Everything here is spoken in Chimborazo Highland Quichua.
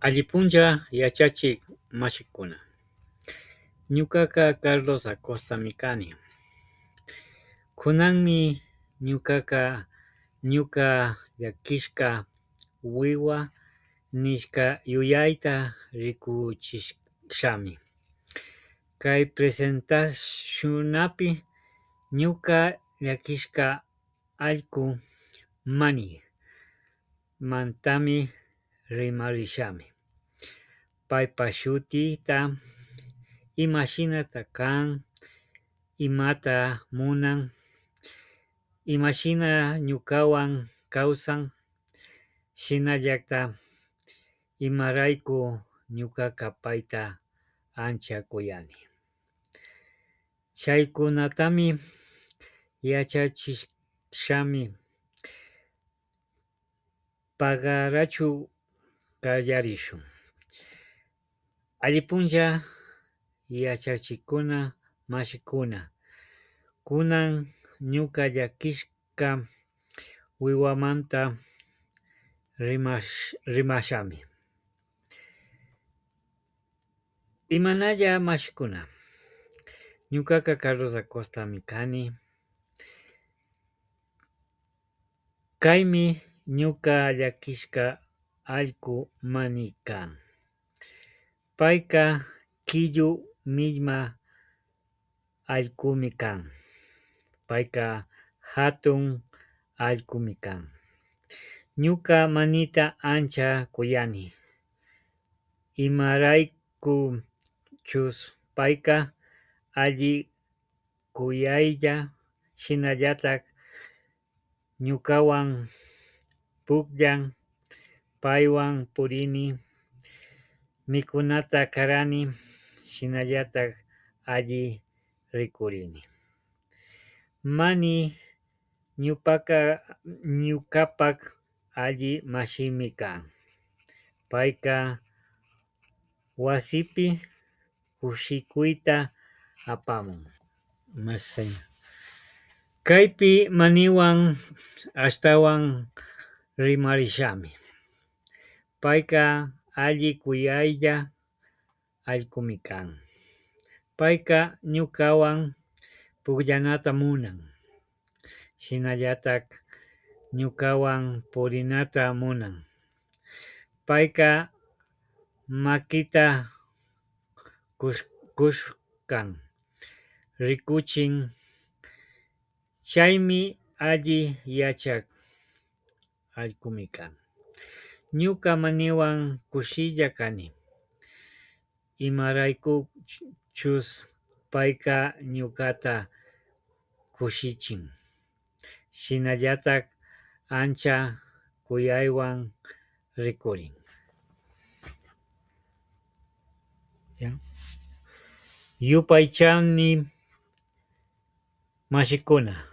Alli punlla yachachik mashikuna. Ñukaka Carlos Acostami kani. Kunanmi ñukaka ñuka llakishka wiwa nishka yuyayta rikuchishami. Kay presentacionapi ñuka llakishka allku Mani mantami rimarishami. Paypa shutita, imashinata kan, imata munan, imashina ñukawan kawsan, shinallatak imarayku ñukaka payta ancha kuyani. Chaykunatami yachachishami. Pagarachu kallarishun. Alli punlla yachachikuna mashikuna. Kunan ñuka llakishka wiwamanta rimashami. Imanalla mashikuna. Ñukaka Carlos Acostami kani. Kaymi ñuka llakishka allku Mani kan. Payka killu millma allkumi kan. Payka hatun allkumi kan. Ñuka Manita ancha kuyani. Imaraykuchus payka alli kuyaylla shinallatak ñukawan pukllan, paywan purini, mikunata karani, shinallatak alli rikurini. Mani ñukapak alli mashimi kan. Payka wasipi kushikuyta apamun. Kaypi Maniwan ashtawan rimarishami. Payka alli kuyaylla allkumi kan. Payka ñukawan pukllanata munan. Shinallatak ñukawan purinata munan. Payka makita kushkan rikuchin chaymi alli yachak allkumi kan. Ñuka Maniwan kushilla kani. Imaraykuchus payka ñukata kushichin. Shinallatak ancha kuyaywan rikurin. Yupaychani mashikuna.